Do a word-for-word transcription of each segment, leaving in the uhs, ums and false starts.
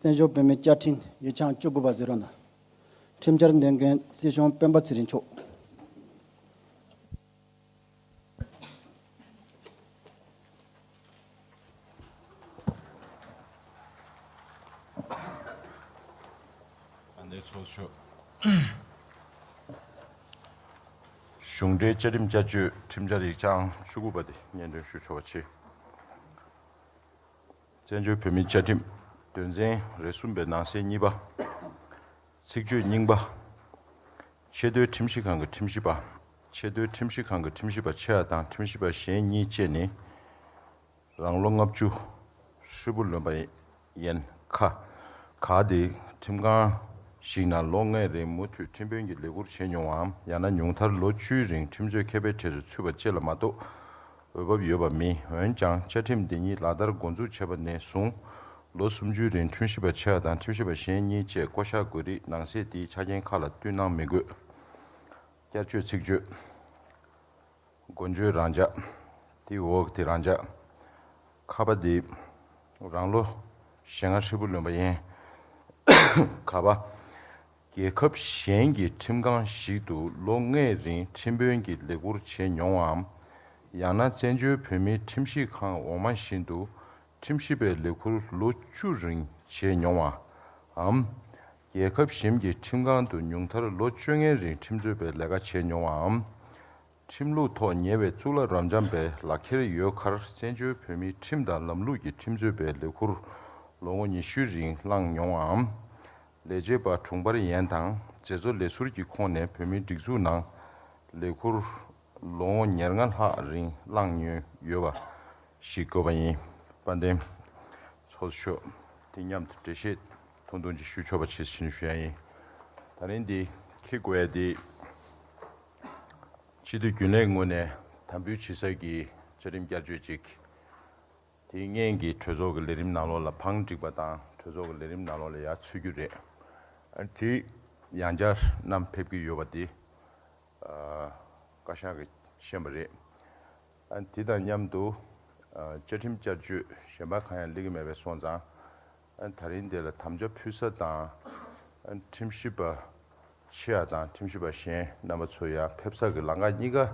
བཙན་བྱོལ་བོད་མིའི་བཅའ་ཁྲིམས་ཡིག་ཆ་བཅུ་དགུ་པ་ཟེར་བ་ན། ཁྲིམས་འཆར་འདོན་མཁན་སྲིད་སྐྱོང་སྤེན་པ་ཚེ་རིང་མཆོག་ཨ་ནེ་ཚོགས་ཆོས། གཞུང་འབྲེལ་བཅའ་ཁྲིམས་བསྐྱར་བཅོས་ཁྲིམས་འཆར་ཡིག་ཆའང་བཅུ་དགུ་པ་དེ་སྙན་སྒྲོན་ཞུ་ཆོག་པ་བྱེད། བཙན་བྱོལ་བོད་མིའི་བཅའ་ཁྲིམས་དོན་ཚན་རེ་གསུམ་པའི་ནང་གསེས་གཉིས་པ། ཚིག་བརྗོད་རྙིང་པ། ཆེས་མཐོའི་ཁྲིམས་ཞིབ་ཁང་གི་ཁྲིམས་ཞིབ་པ། ཆེས་མཐོའི་ཁྲིམས་ཞིབ་ཁང་གི་ཁྲིམས་ཞིབ་པ་ཆེ་བ་དང་ཁྲིམས་ཞིབ་པ་གཞན་གཉིས་བཅས་ནི། རང་ལོ་ལྔ་བཅུ་ཧྲིལ་པོ་ལོན་པ་ཡན་ཁ། ག་དེ་ཁྲིམས་ཁང་ཞིག་ནང་ལོ་ལྔའི་རིང་མུ་མཐུད་ཁྲིམས་དཔོན་གྱི་ལས་ཁུར་བྱས་མྱོང་བའམ། ཡང་ན་ཉུང་མཐར་ལོ་བཅུའི་རིང་ཁྲིམས་རྩོད་མཁས་པའི་གྲས་སུ་ཚུད་པ་བཅས་ལ་མ་གཏོགས་འོས་བབ་ཡོད་པ་མིན། འོན་ཀྱང་བཅའ་ཁྲིམས་འདི་ཉིད་ལག་བསྟར་འགོ་འཛུགས་བྱས་པ་ནས་བཟུང་ལོ་སུམ་ཅུའི་རིང་ཁྲིམས་ཞིབ་པ་ཆེ་བ་དང་ཁྲིམས་ཞིབ་པ་གཞན་གཉིས་བཅས་བསྐོ་གཞག་དགོས་རིགས་ནང་གསེས་འདིའི་ཆ་རྐྱེན་ཁག་ལ་བསྟུན་གནང་མི་དགོས། བསྐྱར་བཅོས་ཚིག་བརྗོད། འགོ་བརྗོད་རང་འཇགས། དེའི་འོག་དེ་རང་འཇགས། ཁ་པ་དེ། རང་ལོ་ཞེ་ལྔ་ཧྲིལ་པོ་ལོན་པ་ཡན། ག་པ། རྒྱལ་ཁབ་གཞན་གྱི་ཁྲིམས་ཁང་ཞིག་ཏུ་ལོ་ལྔའི་རིང་ཁྲིམས་དཔོན་གྱི་ལས་ཁུར་བྱས་མྱོང་བའམ། ཡང་ན་བཙན་བྱོལ་བོད་མིའི་ཁྲིམས་ཞིབ་ཁང་འོག་མ་བཞིན་དུ་ཁྲིམས་ཞིབ་པའི་ལས་ཁུར་ལོ་བཅུ་རིང་བྱས་མྱོང་བའམ། རྒྱལ་ཁབ་གཞན་གྱི་ཁྲིམས་ཁང་དུ་ཉུང་མཐར་ལོ་བཅོ་ལྔའི་རིང་ཁྲིམས་རྩོད་པའི་ལས་ཀ་བྱས་མྱོང་བའམ། ཁྲིམས་ལུགས་ཐོག་ཉེ་བའི་གཙུག་ལག་རབ་འབྱམས་པའི་ལག་ཁྱེར་ཡོད་ཁར་བཙན་བྱོལ་བོད་མིའི་ཁྲིམས་དང་ལམ་ལུགས་ཀྱི་ཁྲིམས་རྩོད་པའི་ལས་ཁུར་ལོ་ངོ་ཉི་ཤུའི་རིང་བླངས་མྱོང་བའམ། ལས་བྱེད་པ་དྲུང་འཕར་ཡན་དང་མཛད་གཙོ་ལས་ཟུར་གྱི་ཁོངས་ནས་བོད་མིའི་སྒྲིག་འཛུགས་ནང་ལས་ཁུར་ལོ་ངོ་ཉེར་ལྔ་ལྷག་རིང་བླངས་མྱོང་ཡོད་པ་ཞིག་དགོས་པ་ཡིན། དཔལ་ལྡན་ཚོགས་གཙོ་མཆོག་དེ་མཉམ་དུ་འགྲེལ་བཤད་ཐུང་ཐུང་ཅིག་ཞུ་ཆོག་པ་བྱེད་ཞུ་ཡ་ཡིན། ད་རིང་འདི་འཁྱེར་དགོས་ཡ་དེ། སྤྱི་འཐུས་རྒྱུན་ལས་ངོས་ནས་དམ་འབུལ་བྱེད་ས་གི་བཅའ་ཁྲིམས་བསྐྱར་བཅོས་ཅིག་དེའི་སྔོན་གྱི་གྲོས་ཚོགས་ཀྱི་ལས་རིམ་ནང་ལོགས་ལ་བང་བསྒྲིགས་པ་དང་གྲོས་ཚོགས་ཀྱི་ལས་རིམ་ནང་ལོགས་ལ་ཡར་ཚུད་རྒྱུ་རེད། ཨ་དེ་ཡང་བསྐྱར་བསྣམས་ཕེབས་ཀྱི་ཡོད་པ་དེ་ཨ་བཀའ་ཤག་གིས་ཤེས་པ་རེད། ཨ་དེ་དང་མཉམ་དུ་ཨ་བཅའ་ཁྲིམས་བསྐྱར་བཅོས་གཞན་པ་གང་ཡང་སླེབས་ཀྱི་མེད་པས་སོང་ཙང་། ཨ་ད་རིང་འདི་ལ་དམ་བཅའ་ཕུལ་ས་དང་། ཨ་ཁྲིམས་ཞིབ་པ་ཆེ་བ་དང་ཁྲིམས་ཞིབ་པ་གཞན་རྣམ་པ་ཚོ་ཡར་ཕེབས་ས་གི་ལམ་ཁ་གཉིས་ཀ་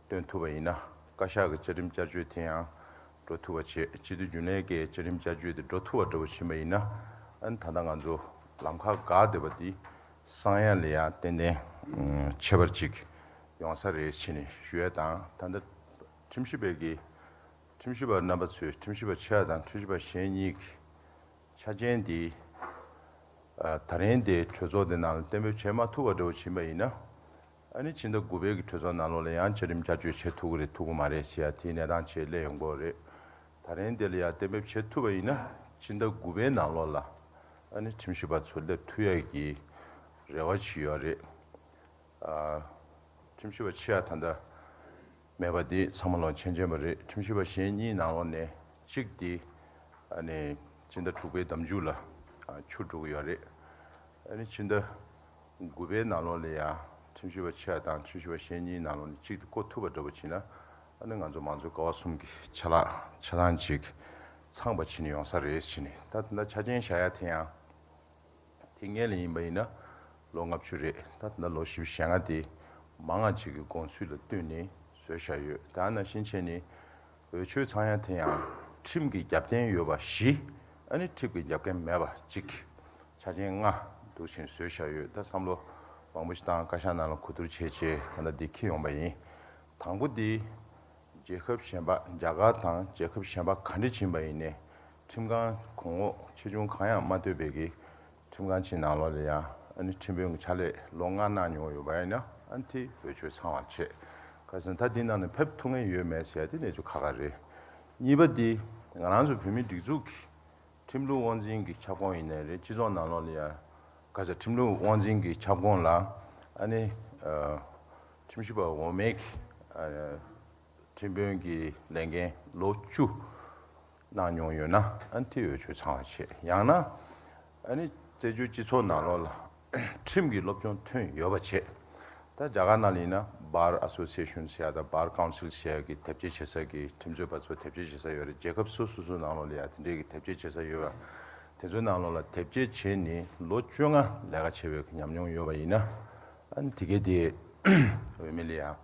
སྟོན་ཐུབ་པ་ཡིན་ན། བཀའ་ཤག་གི་བཅའ་ཁྲིམས་བསྐྱར་བཅོས་དེ་ཡང་འགྲོ་ཐུབ་པ་བྱེད། སྤྱི་འཐུས་རྒྱུན་ལས་ཀྱི་བཅའ་ཁྲིམས་བསྐྱར་བཅོས་དེ་འགྲོ་ཐུབ་པ་འདྲ་བོ་ཕྱིན་པ་ཡིན་ན། ཨ་ནི་ད་ལྟ་ང་ཚོ་ལམ་ཁ་འགག་བསྡད་པ་དེ་གསང་ཡ་ལ་ཡང་ཏན་ཏན་ཁྱད་པར་ཅིག་ཡོང་ས་རེད་ཟེར་ནས་ཞུ་ཡ་དང་། ད་ལྟ་ཁྲིམས་ཞིབ་པའི་གི་ཁྲིམས་ཞིབ་པ་རྣམ་པ་ཚོས་ཁྲིམས་ཞིབ་པ་ཆེ་བ་དང་ཁྲིམས་ཞིབ་པ་གཞན་གཉིས་ཀྱི་ཆ་རྐྱེན་དེ་ཨ་ད་རིང་དེ་གྲོས་ཚོགས་དེ་ནང་ལ་གཏན་འབེབས་བྱེད་མ་ཐུབ་པ་འདྲ་བོ་ཕྱིན་པ་ཡིན་ན། ཨ་ནི་ཕྱི་ཟླ་དགུ་པའི་གི་གྲོས་ཚོགས་ནང་ལོགས་ལ་ཡང་བཅའ་ཁྲིམས་བསྐྱར་བཅོས་བྱེད་ཐུབ་ཀྱི་རེད་ཐུབ་ཀྱི་མ་རེད་ཟེར་ཡ་དེའི་གནས་སྟངས་བྱས་སླེབས་ཡོང་གི་ཡོད་རེད། ད་རིང་དེ་ལ་ཡང་གཏན་འབེབས་བྱེད་ཐུབ་པ་ཡིན་ན་ཕྱི་ཟླ་དགུ་པའི་ནང་ལོགས་ལ་ཨ་ནི་ཁྲིམས་ཞིབ་པ་ཚོ་སླེབས་ཐུབ་ཡ་གི་རེ་བ་ཅིག་ཡོད་རེད། ཨ་ཁྲིམས་ཞིབ་པ་ཆེ་བ་ད་ལྟ་མེད་པ་འདི་ཚང་མ་ལོ་མཁྱེན་མཁྱེན་པ་རེད། ཁྲིམས་ཞིབ་པ་གཞན་གཉིས་ནང་ལོགས་ནས་གཅིག་འདི་ཨ་ནི་སྤྱི་ཟླ་དྲུག་པའི་ཟླ་མཇུག་ལ་ཨ་ཆུ་འགྲོ་གི་ཡོད་རེད། ཨ་ནི་ཕྱི་ཟླ་དགུ་པའི་ནང་ལོགས་ལ་ཡང་ཁྲིམས་ཞིབ་པ་ཆེ་བ་དང་ཁྲིམས་ཞིབ་པ་གཞན་གཉིས་ནང་ལོགས་ནས་གཅིག་འདི་བསྐོ་ཐུབ་པ་འདྲ་པོ་བྱས་ན། ཨ་ནི་ང་ཚོ་མང་གཙོའི་ཀ་བ་གསུམ་གྱི་ཆ་ལག་ཆ་ཚང་ཅིག་ཚང་བ་བྱས་ནས་ཡོང་ས་རེད་ཟེར་ནས། ད་ད་ལྟ་ཆ་རྐྱེན་བཞག་ཡ་དེ་ཡང་། དེ་སྔོན་ལ་ཡིན་པ་ཡིན་ན་ལོ་ལྔ་བཅུ་རེད། ད་ད་ལོ་བཞི་བཅུ་ཞེ་ལྔ་དེ་མང་བ་ཅིག་གི་དགོངས་ཚུལ་ལ་བསྟུན་ནས་བཟོས་བཞག་ཡོད། ད་ནང་བཞིན་བྱས་ནས་འོས་ཆོས་ཚང་ཡ་དེ་ཡང་ཁྲིམས་ཀྱི་རྒྱབ་རྟེན་ཡོད་པ་བཞི། ཨ་ནི་ཁྲིམས་ཀྱི་རྒྱབ་རྟེན་མེད་པ་གཅིག་ཆ་རྐྱེན་ལྔ་འདུག་བཞིན་བཟོས་བཞག་ཡོད། ད་བསམ་བློ་མང་པོ་ཞིག་བཏང་བཀའ་ཤག་ནང་ལ་གོ་བསྡུར་བྱས་བྱས་ད་ལྟ་འདི་འཁྱེར་ཡོང་པ་ཡིན། དང་པོ་འདི། རྒྱལ་ཁབ་གཞན་པ་རྒྱ་གར་དང་རྒྱལ་ཁབ་གཞན་པ་ག་འདྲ་ཕྱིན་པ་ཡིན་ནའི་ཁྲིམས་ཁང་གོང་འོག་ཆེ་ཆུང་གང་ཡང་མ་ལྟོས་པའི་གི་ཁྲིམས་ཁང་ཅིག་ནང་ལོགས་ལ་ཡང་ཨ་ནི་ཁྲིམས་དཔོན་གྱི་ཕྱག་ལས་ལོ་ལྔ་གནང་མྱོང་ཡོད་པ་ཡིན་ན་ཨ་ནི་དེ་འོས་ཆོས་ཚང་བར་བྱེད། ག་ཟེར་ན་ད་འདི་ནང་ནས་ཕེབས་ཐུབ་མཁན་ཡོད་མེད་ཟེར་ཡ་དེ་གནས་ཚུལ་ཁག་ཁག་རེད། གཉིས་པ་འདི་ང་རང་ཚོ་བོད་མིའི་སྒྲིག་འཛུགས་ཀྱི་ཁྲིམས་ལུགས་དབང་འཛིན་གྱི་ཁྱབ་ཁོངས་ཡིན་ནའི་རེད། སྤྱི་ཚོགས་ནང་ལོགས་ལ་ཡང་ག་ཟེར་ཁྲིམས་ལུགས་དབང་འཛིན་གྱི་ཁྱབ་ཁོངས་ལ་ཨ་ནི་ཁྲིམས་ཞིབ་པ་འོག་མའི་གི་ཁྲིམས་དཔོན་གྱི་ལས་འགན་ལོ་བཅུ་གནང་མྱོང་ཡོད་ན་ཨ་ནི་དེ་འོས་ཆོས་ཚང་བ་བྱེད། ཡང་ན་ཨ་ནི་བཙན་བྱོལ་སྤྱི་ཚོགས་ནང་ལོགས་ལ་ཁྲིམས་ཀྱི་སློབ་སྦྱོང་ཐོན་ཡོད་པ་བྱེད། ད་རྒྱ་གར་ནང་ལ་ཡིན་ན་Bar Association ཟེར་ཡ་དང་Bar Council ཟེར་ཡ་གི་དེབ་སྐྱེལ་བྱེད་ས་གི་ཁྲིམས་རྩོད་པ་ཚོ་དེབ་སྐྱེལ་བྱེད་ས་ཡོད་རེད། རྒྱལ་ཁབ་སོ་སོ་སོ་ནང་ལོགས་ལ་ཡ་དེ་འདྲའི་གི་དེབ་སྐྱེལ་བྱེད་ས་ཡོད་པ། དེ་ཚོའི་ནང་ལོགས་ལ་དེབ་སྐྱེལ་བྱས་ནས་ལོ་བཅོ་ལྔ་ལས་ཀ་བྱས་པའི་ཉམས་མྱོང་ཡོད་པ་ཡིན་ན། ཨ་ནི་དེ་གའི་དེ་འོས་མི་ལ་ཡང་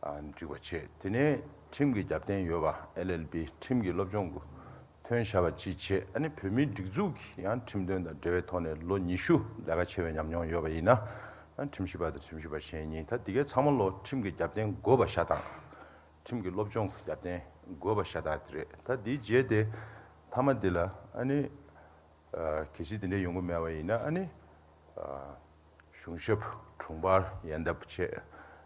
ཨ་འགྲིག་པ་བྱས། དེ་ནས་ཁྲིམས་ཀྱི་རྒྱབ་རྟེན་ཡོད་པ། ཨེལ་ཨེལ་བི་ཁྲིམས་ཀྱི་སློབ་སྦྱོང་གི་ཐོན་བཞག་པ་ཅིག་བྱས། ཨ་ནི་བོད་མིའི་སྒྲིག་འཛུགས་ཀྱི་ཡང་ཁྲིམས་དོན་དང་འབྲེལ་བའི་ཐོག་ནས་ལོ་ཉི་ཤུ་ལས་ཀ་བྱས་པའི་ཉམས་མྱོང་ཡོད་པ་ཡིན་ན། ཨ་ནི་ཁྲིམས་ཞིབ་པ་དང་ཁྲིམས་ཞིབ་པ་གཞན་གཉིས། ད་དེ་གའི་ཚང་མ་ལོ་ཁྲིམས་ཀྱི་རྒྱབ་རྟེན་དགོས་པ་ཤ་སྟག་ཁྲིམས་ཀྱི་སློབ་སྦྱོང་གི་རྒྱབ་རྟེན་དགོས་པ་ཤ་སྟག་དེ་རེད། ད་དེའི་རྗེས་དེ་མཐའ་མ་དེ་ལ་ཨ་ནི་ཨ་གལ་སྲིད་དེ་འདྲ་ཡོང་གི་མེད་པ་ཡིན་ན། ཨ་ནི་ཨ་གཞུང་ཞབས་དྲུང་འཕར་ཡན་འདབ་བྱས།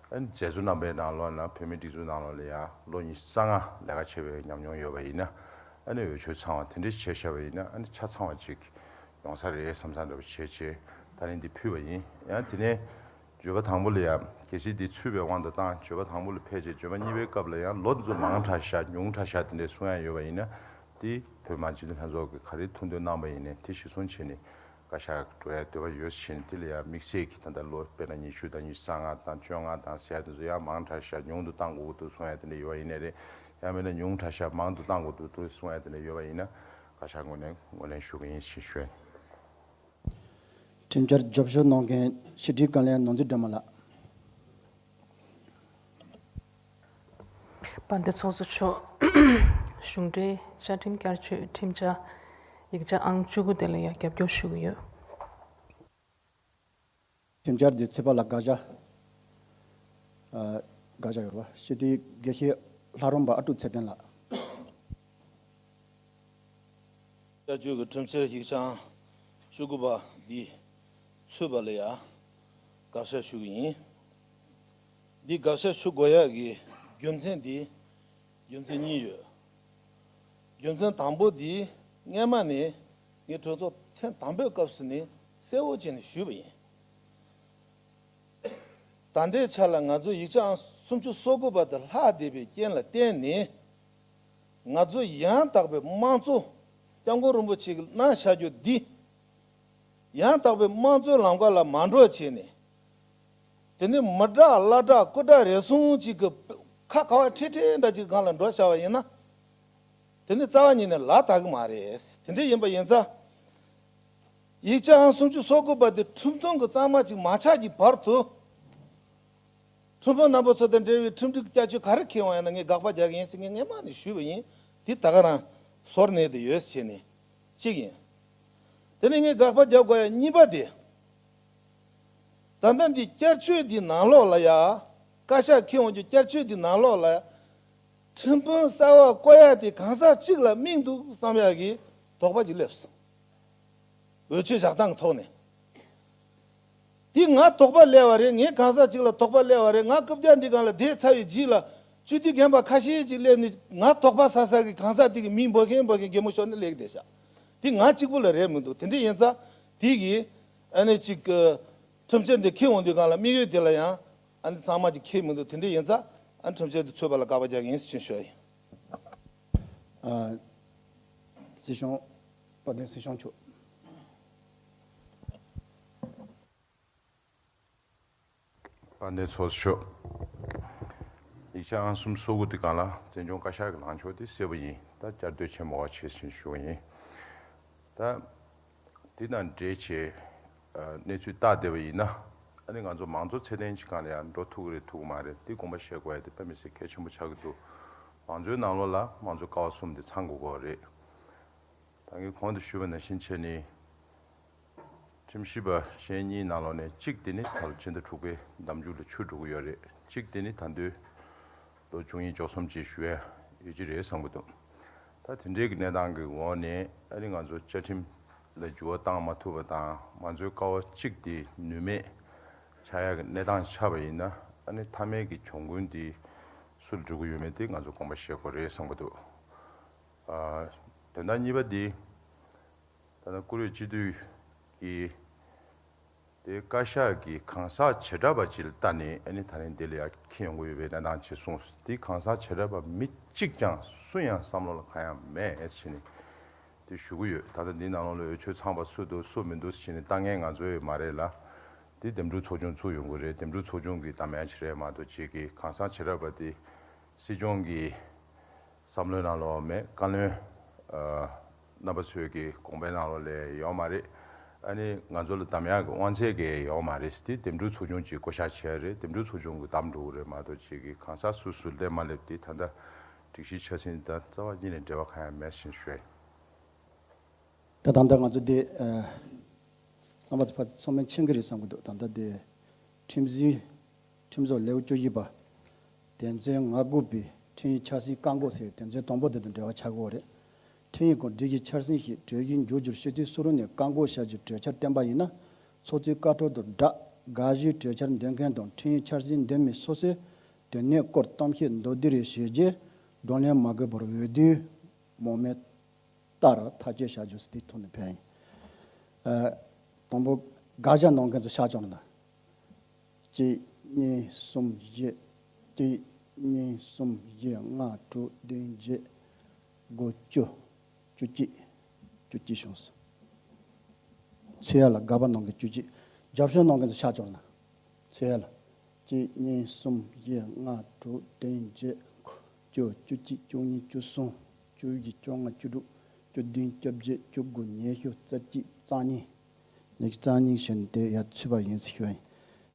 ཨ་ནི་མཛད་གཙོ་རྣམ་པའི་ནང་ལོགས་ན་བོད་མིའི་སྒྲིག་འཛུགས་ནང་ལོགས་ལ་ཡང་ལོ་ཉི་ཤུ་རྩ་ལྔ་ལས་ཀ་བྱས་པའི་ཉམས་མྱོང་ཡོད་པ་ཡིན་ན། ཨ་ནི་འོས་ཆོས་ཚང་བ་དེ་འདྲ་བྱས་བཞག་པ་ཡིན་ན། ཨ་ནི་ཆ་ཚང་བ་ཅིག་ཡོང་ས་རེད་བསམ་ས་འདྲ་པོ་བྱས་བྱས་ད་རིང་འདི་ཕུལ་བ་ཡིན། ཡང་དེ་ནས་བརྗོད་པ་དང་པོ་ལ་ཡང་གལ་སྲིད་འདི་ཚུད་པའི་དབང་དུ་བཏང་། བརྗོད་པ་དང་པོ་ལ་ཕལ་ཆེར་བརྗོད་པ་གཉིས་པའི་སྐབས་ལ་ཡང་ལོ་འདི་ཚོ་མང་དྲགས་ཤག་ཉུང་དྲགས་ཤག་དེ་འདྲའི་གསུང་ཡ་ཡོད་པ་ཡིན་ན། དེ་བོད་མི་མང་སྤྱི་འཐུས་ལྷན་ཚོགས་ཀྱིས་ག་རེ་ཐུགས་འདུན་གནང་པ་ཡིན་ནའི་དེ་གཞིར་བཟུང་བྱས་ནས་བཀའ་ཤག་འགྲོ་ཡ་འདོད་པ་ཡོད་ཟེར་བྱས་ནས། དེ་ལ་ཡང་དམིགས་བསལ་གྱི་ད་ལྟ་ལོ་དཔེར་ན་ཉི་ཤུ་དང་ཉི་ཤུ་རྩ་ལྔ་དང་བཅོ་ལྔ་དང་ཟེར་ཡ་དེ་ཚོ་ཡང་མང་དྲགས་ཤག་ཉུང་དུ་གཏང་དགོས་ཀྱི་འདུག་གསུང་ཡ་དེ་འདྲ་ཡོད་པ་ཡིན་ནའི་རེད། ཡང་མིན་ན་ཉུང་དྲགས་ཤག་མང་དུ་གཏང་དགོས་ཀྱི་འདུག་གསུང་ཡ་དེ་འདྲ་ཡོད་པ་ཡིན་ན། བཀའ་ཤག་ངོས་ནས་ངོས་ལེན་ཞུ་གི་ཡིན་ཞེས་ཞུ་ཡ་ཡིན། ཁྲིམས་འཆར་རྒྱབ་སྐྱོར་གནང་མཁན་ཕྱི་དྲིལ་བཀའ་བློན་ནོར་འཛིན་སྒྲོལ་མ་ལགས། དཔལ་ལྡན་ཚོགས་གཙོ་མཆོག་གཞུང་འབྲེལ་བཅའ་ཁྲིམས་བསྐྱར་བཅོས་ཁྲིམས་འཆར་ཡིག་ཆ་ཨང་བཅུ་དགུ་དེ་ལ་ཡང་རྒྱབ་སྐྱོར་ཞུ་གི་ཡོད། ཁྲིམས་འཆར་འདི་ཚོད་དཔག་ལ་དགག་བྱ། ཨ། དགག་བྱ་ཡོད་རེད་པ། སྤྱི་འཐུས་དགེ་བཤེས་ལྷ་རམས་པ་ཨ་ཀྲུག་ཚེ་བརྟན་ལགས། བསྐྱར་བཅོས་ཀྱི་ཁྲིམས་འཆར་ཡིག་ཆ་ཨང་བཅུ་དགུ་པ་འདི་ཚུད་པ་ལ་ཡང་དགག་བྱ་ཞུ་གི་ཡིན། འདི་དགག་བྱ་ཞུ་དགོས་ཡག་གི་རྒྱུ་མཚན་འདི་རྒྱུ་མཚན་གཉིས་ཡོད། རྒྱུ་མཚན་དང་པོ་འདི་སྔས་མ་ནས་ངས་གྲོས་ཚོགས་ཐེངས་དང་པོའི་སྐབས་སུ་ནས་གསལ་བོ་བྱས་ནས་ཞུས་པ་ཡིན། ད་ལྟའི་ཆ་ལ་ང་ཚོ་ཡིག་ཆ་ཨང་སུམ་ཅུ་སོ་དགུ་པ་དེ་ལྷག་བསྡད་པའི་རྐྱེན་ལ་བརྟེན་ནས། ང་ཚོ་ཡང་དག་པའི་དམངས་གཙོ། སྐྱབས་མགོན་རིན་པོ་ཆེ་གིས་གནང་བཞག་རྒྱུ་འདི། ཡང་དག་པའི་དམངས་གཙོའི་ལམ་ཁ་ལ་མ་འགྲོ་བྱས་ནས། དེ་ནི་མི་དྲག་བླ་དྲག་སྐུ་དྲག་རེ་ཟུང་གཅིག་གི་ཁ་ཁ་བ་ཁྲེ་ཁྲེ་འདྲ་གཅིག་སྒང་ལ་འགྲོ་བྱ་བ་ཡིན་ན། དེ་ནི་རྩ་བ་ཉིད་ནས་ལག་བསྟར་གི་མ་རེད། དེ་འདྲ་ཡིན་པ་ཡིན་ཙང་། ཡིག་ཆ་ཨང་སུམ་ཅུ་སོ་དགུ་པ་དེ་ཁྲིམས་མཐུན་གྱི་གཙང་མ་ཅིག་མ་ཆགས་ཀྱི་བར་དུ། ཁྲིམས་དཔོན་རྣམ་པ་ཚོ་དང་འབྲེལ་བའི་ཁྲིམས་སྒྲིག་བསྐྱར་བཅོས་ག་རེ་འཁེལ་འོང་ཡང་ན་ངས་དགག་པ་རྒྱག་གི་ཡིན་ཟེར་ངས་སྔས་མ་ནས་ཞུས་པ་ཡིན། དེ་ད་ག་རང་སོར་གནས་དེ་ཡོད་ཟེར་བྱས་ནས་གཅིག་ཡིན། དེ་ནས་ངས་དགག་པ་རྒྱག་དགོས་ཡ་གཉིས་པ་དེ། ད་ལྟ་འདི་བསྐྱར་བཅོས་འདི་ནང་ལོགས་ལ་ཡ། བཀའ་ཤག་འཁེལ་འོང་རྒྱུ་བསྐྱར་བཅོས་འདི་ནང་ལོགས་ལ་ཡ། ཁྲིམས་དཔོན་གསར་པ་བསྐོ་ཡ་དེ་གང་ཟག་གཅིག་ལ་དམིགས་འདུག་བསམ་ཡ་གི་དོགས་པ་ཅིག་སླེབས་སོང་། འོས་ཆོས་བཞག་སྟངས་ཀྱི་ཐོག་ནས། དེ་ང་དོགས་པ་སླེབས་པ་རེད། ངས་གང་ཟག་ཅིག་ལ་དོགས་པ་སླེབས་པ་རེད། ང་རྐུབ་བཀྱག་འདི་སྒང་ལ་བསྡད་ཚར་བའི་རྗེས་ལ་སྤྱི་འཐུས་རྒན་པ་ཁ་ཤས་ཅིག་སླེབས་ནས་ང་དོགས་པ་ཟ་ས་གི་གང་ཟག་དེ་གི་མིང་འབོད་མཁན་འབོད་མཁན་གད་མོ་ཤོར་ནས་སླེབས་ཀྱི་བསྡད་ཤག་དེ་ང་གཅིག་པུ་ལ་རེད་མི་འདུག་དེ་འདྲ་ཡིན་ཙང་དེ་གི་ཨ་ནི་ཅིག་གི་ཁྲིམས་འཆར་འདི་འཁེལ་འོང་དུས་སྒང་ལ་དམིགས་ཡུལ་དེ་ལ་ཡང་ཨ་ནི་གཙང་མ་ཅིག་འཁེལ་མི་འདུག་དེ་འདྲ་ཡིན་ཙང་ཨ་ནི་ཁྲིམས་འཆར་འདི་ཚུད་པ་ལ་དགག་པ་རྒྱག་གི་ཡིན་ཟེར་ཞུ་ཡ་ཡིན། ཨ། སྲིད་སྐྱོང་། དཔལ་ལྡན་སྲིད་སྐྱོང་མཆོག་དཔལ་ལྡན་ཚོགས་གཙོ་མཆོག་ཡིག་ཆ་ཨང་སུམ་ཅུ་སོ་དགུ་དེ་སྒང་ལ་བཙན་སྐྱོང་བཀའ་ཤག་གི་ལངས་ཕྱོགས་དེ་གསལ་པོ་ཡིན། ད་བསྐྱར་ཟློས་བྱེད་མི་དགོས་པ་བྱས་ཟིན་ཞུ་གི་ཡིན། ད་དེ་དང་འབྲེལ་བྱས་གནས་ཚུལ་བལྟ་བསྡད་པ་ཡིན་ན། ཨ་ནི་ང་ཚོ་མང་གཙོ་ཚད་ལྡན་གྱི་སྒང་ལ་ཡང་འགྲོ་ཐུབ་ཀྱི་རེད་ཐུབ་ཀྱི་མ་རེད། དེ་དགོངས་པ་བཞེས་དགོས་ཡ་དེ་དཔེ་མི་སྲིད་གལ་ཆེན་པོ་ཆགས་ཀྱི་འདུག་མང་གཙོའི་ནང་ལོགས་ལ་མང་གཙོ་ཀ་བ་གསུམ་དེ་ཚང་དགོས་ཀྱི་རེད། ད་ངས་གོང་དུ་ཞུས་པ་ནང་བཞིན་བྱས་ནས། ཁྲིམས་ཞིབ་པ་གཞན་གཉིས་ནང་ལོགས་ནས་གཅིག་དེ་ནི་ད་ལོ་ཕྱི་ཟླ་དྲུག་པའི་ཟླ་མཇུག་ལ་ཆོད་འགྲོ་གི་ཡོད་རེད། གཅིག་དེ་ནི་ད་དུང་ལོ་བཅུ་གཉིས་འཇོག་གསུམ་ཅིག་ཞུ་ཡ་ཡོད་ཀྱི་རེད་བསམ་གྱི་འདུག་ད་དེ་འདྲའི་གི་གནས་སྟངས་ཀྱི་འོག་ནས་ཨ་ནི་ང་ཚོ་བཅའ་ཁྲིམས་ལ་འགྱུར་བ་བཏང་མ་ཐུབ་པ་དང་། མང་གཙོའི་ཀ་བ་གཅིག་དེ་ནུས་མེད་ཆགས་ཡ་གི་གནས་སྟངས་ཆགས་པ་ཡིན་ན། ཨ་ནི་མཐའ་མའི་གི་གྱོང་གུན་དེ་སུ་ལ་འགྲོ་གི་ཡོད་མེད་དེ་ང་ཚོ་དགོངས་པ་བཞེས་དགོས་རེད་བསམ་གྱི་འདུག་ཨ། དོན་དག་གཉིས་པ་དེ། ད་ལྟ་བཀུར་འོས་སྤྱི་འཐུས་ཀྱི་དེ་བཀའ་ཤག་གིས་གང་ཟག་བྱེ་བྲག་པ་ཅིག་ལ་ལྟ་ནས་ཨ་ནི་ད་རིང་འདི་ལ་ཡར་འཁྱེར་ཡོང་གི་ཡོད་པའི་གནས་སྟངས་ཅིག་གསུངས། དེ་གང་ཟག་བྱེ་བྲག་པ་མི་གཅིག་ཀྱང་སུ་ཡང་བསམ་བློ་ལ་གང་ཡང་མེད་ཟེར་ནས་དེ་ཞུ་གི་ཡོད། ད་ལྟ་འདི་ནང་ལོགས་ལ་འོས་ཆོས་ཚང་པ་སུ་འདུག་སུ་མི་འདུག་ཟེར་ནས་ལྟ་མཁན་ང་ཚོ་ཡོད་མ་རེད་ལ། དེ་འདེམས་སྒྲུག་ཚོགས་ཆུང་ཚུགས་ཡོང་གི་རེད། འདེམས་སྒྲུག་ཚོགས་ཆུང་གི་གདམ་ཡ་ཅིག་རེད་མ་གཏོགས་ཅིག་གི་གང་ཟག་བྱེ་བྲག་པ་དེ་སྲིད་སྐྱོང་གི་བསམ་བློའི་ནང་ལོགས་མེད། བཀའ་བློན། ཨ། རྣམ་པ་ཚོས་ཀྱི་དགོངས་པའི་ནང་ལོགས་ལ་ཡོད་མ་རེད། ཨ་ནི་ང་ཚོ་ལ་གདམ་ཡག་གི་དབང་ཚད་ཀྱི་ཡོད་མ་རེད། དེ་འདེམས་སྒྲུག་ཚོགས་ཆུང་གིས་བསྐོ་བཞག་བྱས་རེད། འདེམས་སྒྲུག་ཚོགས་ཆུང་གིས་གདམ་འགྲོ་གི་རེད་མ་གཏོགས་ཅིག་གིས་གང་ཟག་སུ་སུ་སླེབས་མ་སླེབས་དེ་ད་ལྟ་སྒྲིག་གཞི་འཆར་ཟིན་དང་རྩ་བ་ཉིད་ནས་འབྲེལ་བ་གང་ཡང་མེད་བཞིན་ཞུ་ཡ་ཡིན། ད་ད་ལྟ་ང་ཚོ་འདི་ཨ་རྣམ་པ་ཚོ་ཕར་ཚང་མས་མཁྱེན་གྱི་རེད་བསམ་གྱི་འདུག་ད་ལྟ་འདི་ཁྲིམས་འཛིན་ཁྲིམས་བཟོ་ལེའུ་བཅུ་བཞི་པ། དོན་ཚན་ང་དགུ་པའི་ཁྲིམས་ཡིག་འཆར་ཟིན་བཀག་འགོག་ཟེར་དོན་ཚན་དང་པོ་དེ་དང་འབྲེལ་བ་ཆགས་ཀྱི་ཡོད་རེད། ཁྲིམས་ཡིག་སྐོར་སྒྲིག་གཞི་འཆར་ཟིན་ཞིག་གྲོས་གཞི་མཇུག་བསྒྱུར་ཞུ་དུས་སུ་རུང་ནས་བཀག་འགོག་བྱ་རྒྱུའི་གྲོས་འཆར་བཏོན་པ་ཡིན་ན། ཚོགས་གཙོའི་བཀའ་འཁྲོལ་དང་སྦྲགས་དགག་གཞིའི་གྲོས་འཆར་འདོན་མཁན་དང་ཁྲིམས་ཡིག་འཆར་ཟིན་འདོན་མི་སོ་སོའི་དོན་གནད་སྐོར་གཏམ་བཤད་མདོར་བསྡུས་རེ་བྱས་རྗེས་བགྲོ་གླེང་མ་དགོས་པར་འོས་བསྡུའི་མང་མོས་ལྟར་ཐག་གཅོད་བྱ་རྒྱུ་ཟེར་དེའི་ཐོག་ནས་ཕེབས་ཡིན། ཨ། དང་པོ་དགག་བཞག་གནང་མཁན་ཚོ་ཕྱག་བརྐྱངས་ན། གཅིག་གཉིས་གསུམ་བཞི། གཅིག་གཉིས་གསུམ་བཞི་ལྔ་དྲུག་བདུན་བརྒྱད་དགུ་བཅུ། བཅུ་གཅིག་བཅུ་གཅིག་བྱུང་སོང་། ཚེ་ཡ་ལ་དགག་པ་གནང་མཁན་བཅུ་གཅིག་རྒྱབ་སྐྱོར་གནང་མཁན་ཚོ་ཕྱག་བརྐྱངས་ན། ཚེ་ཡ་ལ། གཅིག་གཉིས་གསུམ་བཞི་ལྔ་དྲུག་བདུན་བརྒྱད་དགུ་བཅུ། བཅུ་གཅིག་བཅུ་གཉིས་བཅུ་གསུམ་བཅུ་བཞི་བཅོ་ལྔ་བཅུ་དྲུག་བཅུ་བདུན་བཅོ་བརྒྱད་བཅུ་དགུ་ཉི་ཤུ་རྩ་གཅིག་རྩ་གཉིས། ཉི་ཤུ་རྩ་གཉིས་བྱས་ནས་དེ་ཡར་ཚུད་པ་ཡིན་ཟེར་ཞུ་བ་ཡིན།